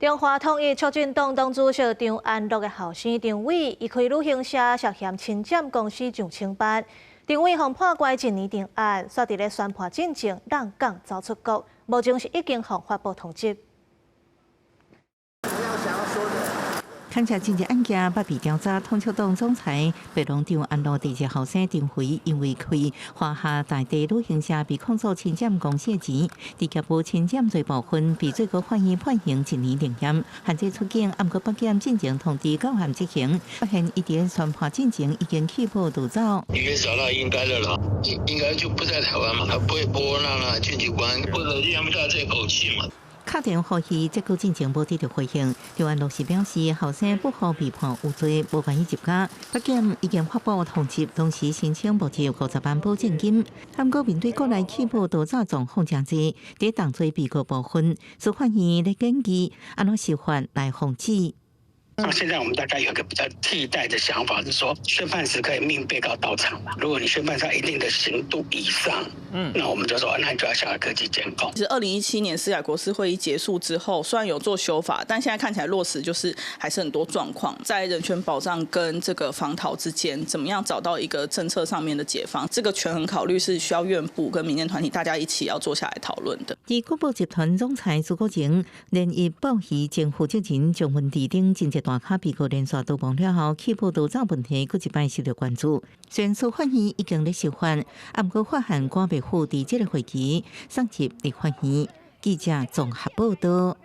中華統一促進黨黨主席張安樂的後生張偉，伊開旅行社涉嫌侵佔公司上千萬，張偉予判關一年定案，煞佇咧宣判進前，閬港走出國，目前是已經予發布通緝。勘查政治案件，捌被調查統促黨總裁白龍張安樂第二後生張輝，因為開華夏大地旅行社被控訴侵佔公司錢，佇業務侵佔罪部分被最高法院判刑一年定讞，限制出境，毋過北檢進前通知到案執行，發現伊佇宣判進前已經棄保逃走。應該找到應該的啦，應該就不在台灣嘛，他不會撥讓進去關，或者咽不下這口氣嘛。敲電話予伊，結果進前無得到回應。張安律師表示，後生不服被判有罪，無願意入監。北檢已經發布通緝，同時申請募集50萬保證金。毋過面對國內棄保逃走狀況誠濟，佇重罪被告部分，司法院咧建議按怎修法來防止。那現在我們大概有一個比較替代的想法，是說宣判時可以命被告到場嘛。如果你宣判在一定的刑度以上，那我們就說，那你就要下科技監控。其實2017年司改國是會議結束之後，雖然有做修法，但現在看起來落實就是還是很多狀況，在人權保障跟這個防逃之間，怎麼樣找到一個政策上面的解方？這個權衡考慮是需要院部跟民間團體大家一起要坐下來討論的。而國寶集團總裁朱國榮連日報喜前負責人張文智等政治大咖被告連續逃亡了後，棄保逃走問題，閣一擺受到關注。雖然司法院已經咧修法，毋過發現趕袂赴佇這個會期送入立法院。記者綜合報道。